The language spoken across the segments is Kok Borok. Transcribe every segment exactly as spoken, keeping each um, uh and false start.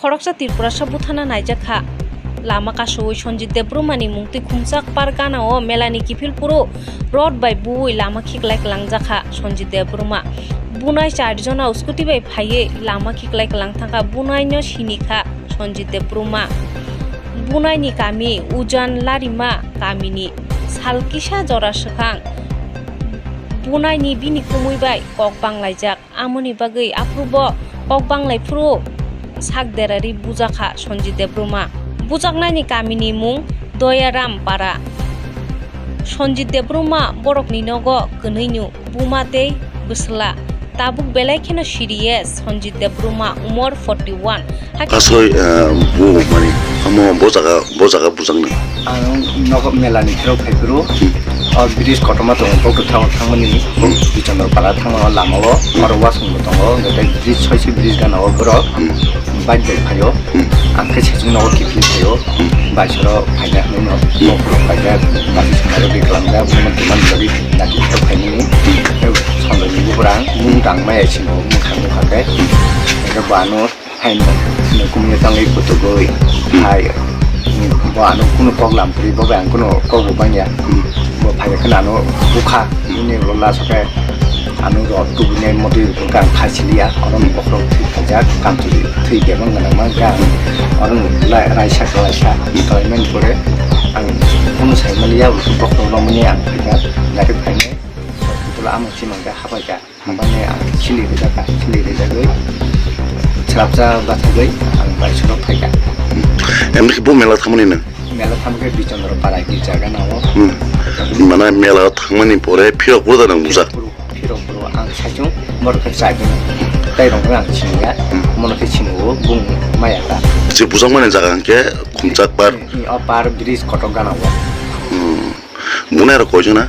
Khoroksa Tripurasa buthana naijak kha. Lama kasowi Sanjit Debbarmani mungtwi Khumchak Park ganao melani kiphil phuru rod bai buwi lama khiklai kwlangjak kha Sanjit Debbarma. Bunai char jona scooty bai phaiwi lama khiklai kwlang thangkha, bunaino sini kha Sanjit Debbarma. Bunaini kami Ujan Larima kamini sal kisa jora swkang bunaini bini kumui bai kok banglaijak. Amoni bagwi aphuru bo kok banglai phuru sak derari bujakha Sanjit Debbarma. Bujaknani kamini mung Doyaram Para. Sanjit Debbarma borokni nogo kwnwi no buma tei bwsla. Tabuk belai kheno siriye Sanjit Debbarma, umor forty one. Asoi, eh, bu mani, amo bo jaga, bo jaga bujaknai. Ang nogo melani phirok phai phuru, hmm, o bridge kotorma tongo, bo kwthao thangmani, hmm, Bichandra Para thangmani o lama o, hmm, oro wasung bo tongo, hwnkhe tei bridge soise bridge gana o borok, hmm, bike bai phaio, hmm, ang khe saichung nogo kiphilwi phaio, hmm, baisoro phaikha hwnwi no, hmm, bokhorok phaikha, basi sanaro biklam kha, bono twmani bagwi nati phirok phaimani, hmm, tei Sanjay ni bukurang, hmm, mung tang maya sino, mung kha mung kha khe, hmm, hwnkhe bo ano, Haino, nung kumui tangwi kutugwi, hmm, hai, bo ano kunu kok lam kwrwi, bo bai ang kunu kok bo bangya. Hmm. Bo phai khe ano bukha, hmm, bini ulo last khe ano rod tubunai motwi rwkha ang kha siliya, oro, hmm, bokhorok thwi khaijak, kamchwlwi thwi bebak gwnang mankha ang, oro lai raisa kwlaisa, hmm, khlaimani pore ang kunu sai manliya, bokhorok romani ang phaikha, direct phainai hospital amung chimang khe habaikha. Hamani ang sili rijak kha, sili rijagwi swrapsa bathagwi ang bai sorok phaikha. Emni khe bo mela thangmani nang? Mela thangkhe Bichandra Para girja gana o. Hmm. Mane mela thangmani pore phirok bo da nang bujak? Phirok bro, phirok bro, ang saichung borok khe chai bini. Tai rok ang siniya, hmm, mono khe sini o bung maya ta. Je bujakmani jaga hwnkhe Khumchak Par. Hmm, o Par bridge kotor gana o. Hmm. Bunai rok koijon na?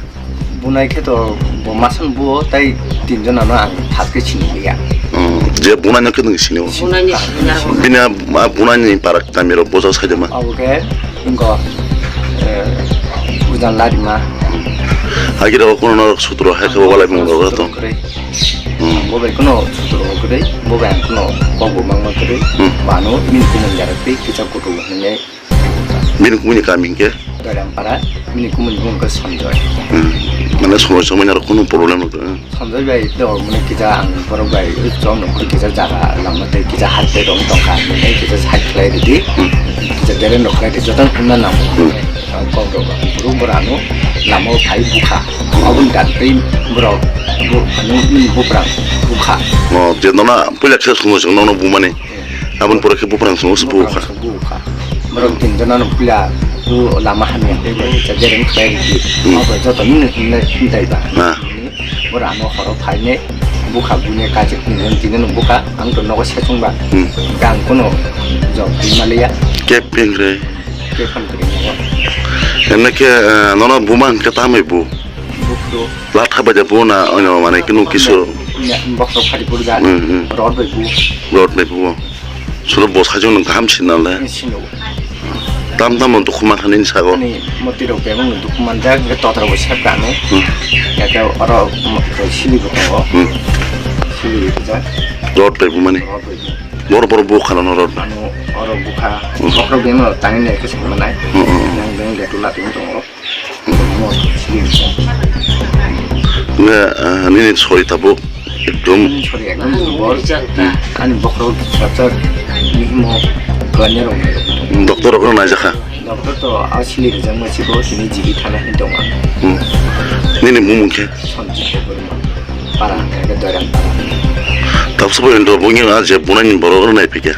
Bunai khe to bo masan buo tai tinjon ano ang thas khe sini liya. Hmm, je bunai no khe nung sini o. Bunai ni sini. Bini a, a bunai ni parak kami rok bosa sai de ma. Abo khe ingo, eh, Ujan Larima. Agi rok kono norok sutro hai khe bo balai mung rok to. Hmm. Bo bai kono sutro kwrwi, bo bai ang kono kok bo mangma kwrwi. Hmm. Bano min kumung jarak tei kisa kutu hwnwi. Bini kumui ni kami hwnkhe? Doirampara, bini kumui ni bung khe Sanjoy. Hmm. Mane Sanjoy samani aro kunu problem rok, hmm. Sanjoy bai do mane kisa ang borok bai chwng no kisa jaga lama tei kisa hat tei rong tongkha, mane kisa side khlai ridi, hmm, kisa deren rok khlai ridi, joto wngna nang. Hmm. Kok rok buru borok ano lama o phai bukha, aboni dan tei borok bu, ano bini buprang bukha. Oh, je nona puila khe Sanjoy chwng nono bumani. Aboni pore khe buprang song se bukha. Buprang song bukha. Borok tin jona no puila bu lama hamya tei bai cha jereng khlai ridi. Hmm. Abo joto ni hinna hintai ba. Na. Bora ano horo phaine bukha buine kachik tin jon tin jon bukha ang to nogo sechung ba. Hmm. Gang kono jok maliya. Kep ping re. Kep phan kri nogo. Emne khe, eh, nono buma hwnkhe tamai bu. Bukro. Latha bai de bo na, ono mane kunu kisu. Bokhorok phari puri da. Hmm, hmm. Rod bai bu. Rod bai bu. Suro bo sajung nang kaham sin nale. Sino. Tam tam no dukhu man hani sago. Ani moti rok bebang no dukhu man jak, je totra bo sep dano. Hmm. Ya ke oro mo-, sili bo tongo. Hmm. Sili bo jak. Rod bai bu mani. Rod bai bu. Bor bor bu khana no rod. Ano oro bukha. Hmm. Bokhorok bebang no tangni ne khe sep manai. Hmm, hmm. Nang beng de tula tin tongo. Nge, ah, nini sori tabuk ekdom. Ani sori ekdom jubor. Hmm. Ani bokhorok sapsa mihimo kwlanya rok. Doctor rok no naijakha? Doctor to a sili rijak ma sibo tini jibi thana hin tongo. Hmm. Nini mumung khe? Sanjit Debbarma. Para hwnkhe Doiran para. Tabuk sabo Indra bungni a je bunani borok rok nai phikhe.